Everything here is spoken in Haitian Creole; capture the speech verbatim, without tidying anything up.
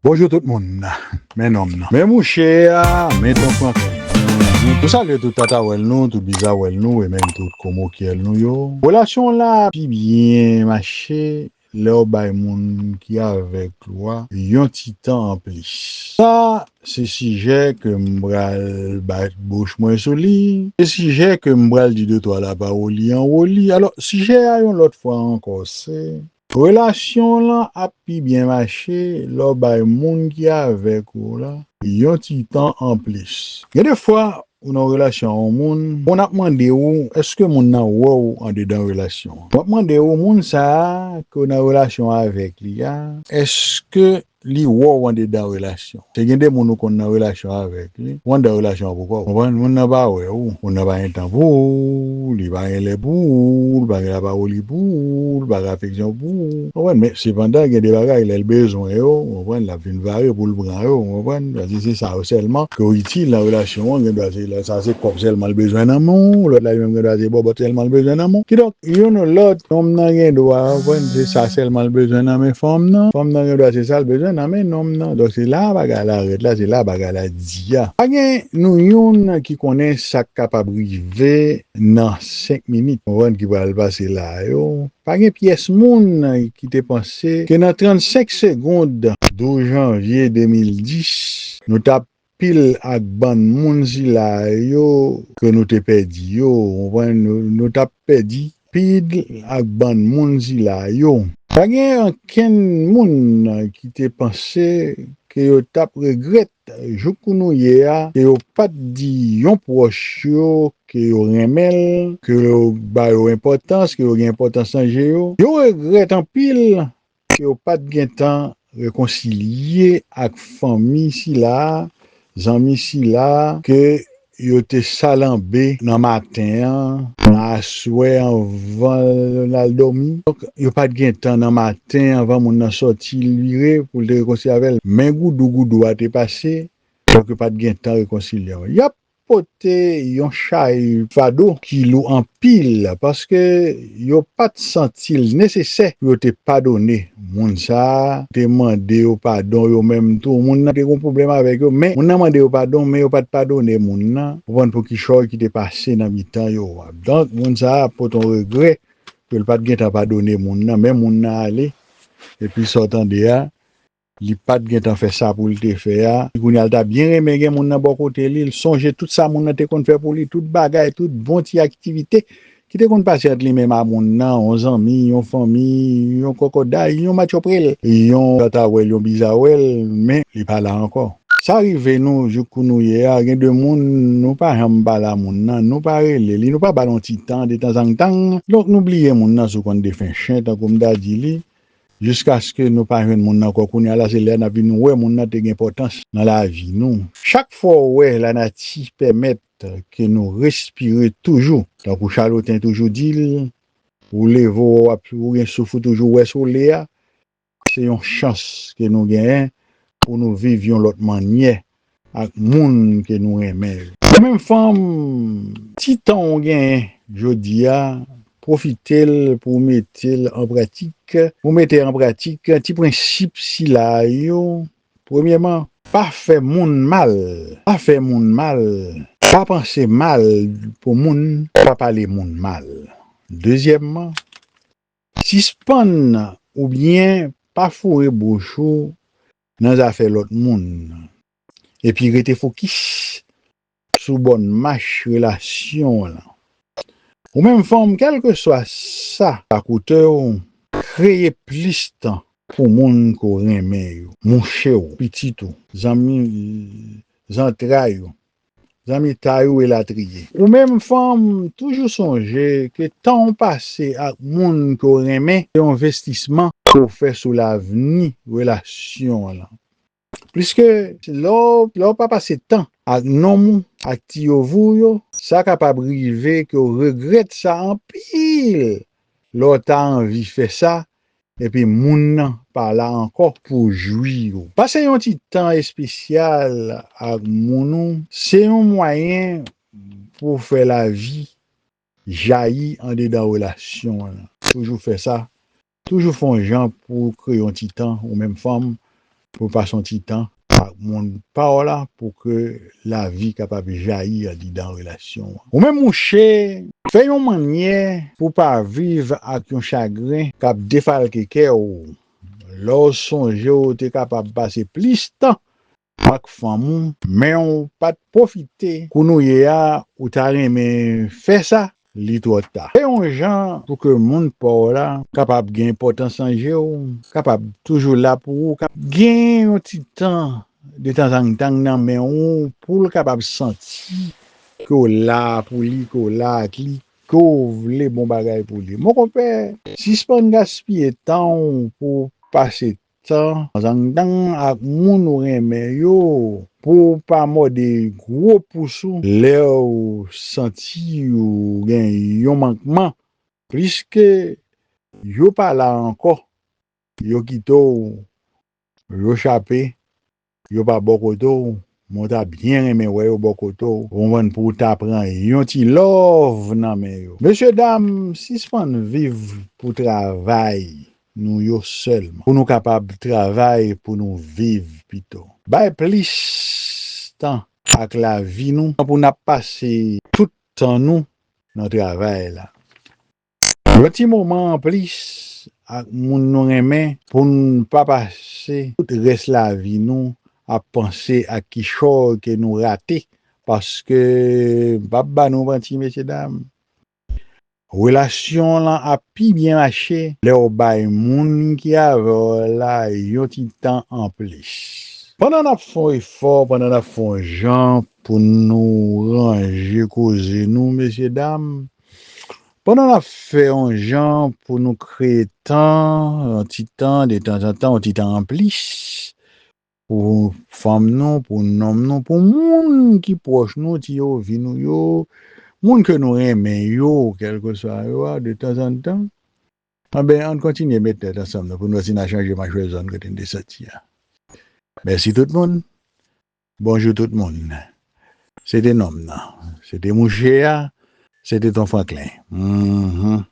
Bonjou tout moun. Men nonm nan. Men mouche a, men ton frank. Nou salye tout tatawèl nou, tout bizawèl nou, e menm tout komokyèl nou yo. Relasyon la pi byen mache lè w bay moun ki avèk ou a yon ti tan anplis. Sa, se sijè ke m pral bat bouch mwen sou li. Se sijè ke m pral di de twa lapawoli anwo li. Alò, sijè a yon lòt fwa ankò, se relasyon w lan ap pi byen mache lè w bay moun ki avèk ou la yon ti tan anplis. Gen de fwa, ou nan relasyon ak yon moun, moun ap mande w, èske moun nan wè w andedan relasyon an? W ap mande w, moun sa a ke w nan relasyon avèk li a, èske li wè w andedan relasyon? Te gen de moun ou konn nan relasyon avèk li, ou anndan relasyon an pou kò w. Konprann? Moun nan pa wè w, moun nan pa gen tan pou ou, li pa gen lè pou ou, li pa gen lapawoli pou ou, li pa gen afeksyon pou ou. Konprann? Men sepandan, gen de bagay, lè l bezwen yo, konprann, l ap vin vare pou l pran yo, konprann? Paske se sa yo sèlman ke w itil nan relasyon an, gen dwa se lè sa se kòb sèlman l bezwen nan men w, lòt la li menm gen dwa se bòbòt sèlman l bezwen nan men w. Kidonk, youn ou lòt, nonm nan gen dwa, konprann, se sa sèlman l bezwen nan men fanm nan, fanm nan gen dwa se sa l bezwen nan men nonm nan. Donk, se la bagay la rèd la, se la bagay la di a. Pa gen nou youn ki konnen sa k kapab rive nan senk minit, konprann, ki pral pase la yo. Pa gen pyès moun ki te panse ke nan trannsenk segonn douz janvye de mil dis, nou t ap pil ak bann moun sila yo ke nou te pèdi yo, konprann? Nou, nou t ap pèdi pil ak bann moun sila yo. Pa gen ankenn moun ki te panse ke yo t ap regrèt jouk kounye a ke yo pa t di yon pwòch yo ke yo renmen l, ke yo ba yo enpòtans, ke yo gen enpòtans nan je yo. Yo regrèt anpil ke yo pa t gentan rekonsilye ak fanmi sila a, zanmi sila a, ke yo te salanbe nan maten an, nan aswè anvan l al dòmi. Donk, yo pa t gentan nan maten anvan moun nan sòti l vire pou l te rekonsilye avè l. Men goudou goudou a te pase, donk yo pa t gentan rekonsilye ankò. Y ap pote yon chay fado ki lou anpil, paske yo pa t santi l nesesè pou yo te padone moun sa a, te mande yo padon yo menm tou. Moun nan te gen pwoblèm avèk yo, men moun nan mande yo padon, men yo pa t padone moun nan. Ou konprann pou ki chòy ki te pase nan mitan yo a. Donk, moun sa a ap pote yon regrè ke l pa t gentan padone moun nan, men moun nan ale, epi sa w tande a, li pa t gentan fè sa pou l te fè a. Kounye a, l ta byen renmen gen moun nan bò kote li, l sonje tout sa moun nan te konn fè pou li, tout bagay, tout bon ti aktivite ki te konn pase ant li menm a moun nan, yon zanmi, yon fanmi, yon kòkòday, yon matchoprèl, yon tatawèl, yon bizawèl, men li pa la ankò. Sa rive nou jouk kounye a, gen de moun, nou pa janm pale a moun nan, nou pa rele li, nou pa ba l yon ti tan detanzantan. Donk, nou bliye moun nan sou konn defen chen, tankou m ta di li. Jiskaske nou pa jwenn moun nan ankò. Kounye a la, se lè a n ap vin wè moun nan te gen enpòtans nan lavi nou. Chak fwa w wè lanati pèmèt ke nou respire toujou, tankou Chaloten toujou di l, ou leve w, w ap, ou gen souf, ou toujou wè sole a, se yon chans ke nou genyen pou nou viv yon lòt mannyè ak moun ke nou renmen yo. Ou menm fanm, ti tan w genyen jodi a, pwofite l pou w mete l an pratik, pou w mete an pratik ti prensip sila yo. Premyèman, pa fè moun mal, pa fè moun mal, pa panse mal pou moun, pa pale moun mal. Dezyèmman, sispann oubyen pa foure bouch ou nan zafè lòt moun. Epi rete fokis sou bòn mach relasyon w lan. Ou menm fanm, kèlkeswa sa a koute w, kreye plis tan pou moun ke w renmen yo, mouche w, pitit ou, zanmi zantray ou, zanmitay ou, elatriye. Ou menm fanm, toujou sonje ke tan w pase ak moun ke w renmen se yon envestisman ke w fè sou lavni relasyon w lan. Pliske lè w, lè w pa pase tan ak nonm ou, ak ti yov ou yo, sa kapab rive ke w regrèt sa anpil lè w ta anvi fè sa, epi moun nan pa la ankò pou jwi ou. Pase yon ti tan espesyal ak moun ou, se yon mwayen pou w fè lavi jayi andedan relasyon an. Toujou fè sa. Toujou fè yon jan pou w kreye yon ti tan, ou menm fanm, pou pase yon ti tan ak moun pa w la pou ke lavi kapab jayi andidan relasyon an. Ou menm mouche, fè yon mannyè pou pa viv ak yon chagren k ap defalke kè w. Lè w sonje w te kapab pase plis tan ak fanm ou, men w pa t pwofite. Kounye a, ou ta renmen fè sa, li twò ta. Fè yon jan pou ke moun pa w la kapab gen enpòtans nan je w, kapab toujou la pou ou, kap gen yon ti tan detanzantan nan men w pou l kapab santi ke w la pou li, ke w la ak li, ke w vle bon bagay pou li. Mon konpè, sispann gaspiye tan w pou pase tan zandan ak moun ou renmen yo, pou w pa mòde gwo pous ou lè w santi ou gen yon mankman, pliske yo pa la ankò, yo kite w, yo chape, yo pa bò kote w, men w ta byen renmen wè yo bò kote w, ou konprann, pou w ta pran yon ti love nan men yo. Mesye dam, sispann viv pou travay nou yo sèlman, pou nou kapab travay pou nou viv pito. Bay plis tan ak lavi nou, pou n ap pase tout tan nou nan travay la. Yon ti moman anplis ak moun nou renmen pou n pa pase tout rès lavi nou ap panse ak kichòy ke nou rate, paske m p ap ba nou manti, mesye dam. Relasyon lan ap pi byen mache lè w bay moun ki avè w la yon ti tan anplis. Pandan n ap fè yon efò, pandan n ap fè yon jan pou nou ranje koze nou, mesye dam, pandan n ap fè yon jan pou nou kreye tan, yon ti tan, detanzantan, yon ti tan anplis, pou fanm nou, pou nonm nou, pou moun ki pwòch nou, ti yo, vi nou yo, moun ke nou renmen yo, kèlkeswa yo a, detanzantan. Anben, ann kontinye met tèt ansanm nou pou n wè si n a chanje machwè zòn kote n te soti a. Mèsi tout moun. Bonjou tout moun. Se te nonm nan. Se te mouche a. Se te Ton Franklin. Mhm.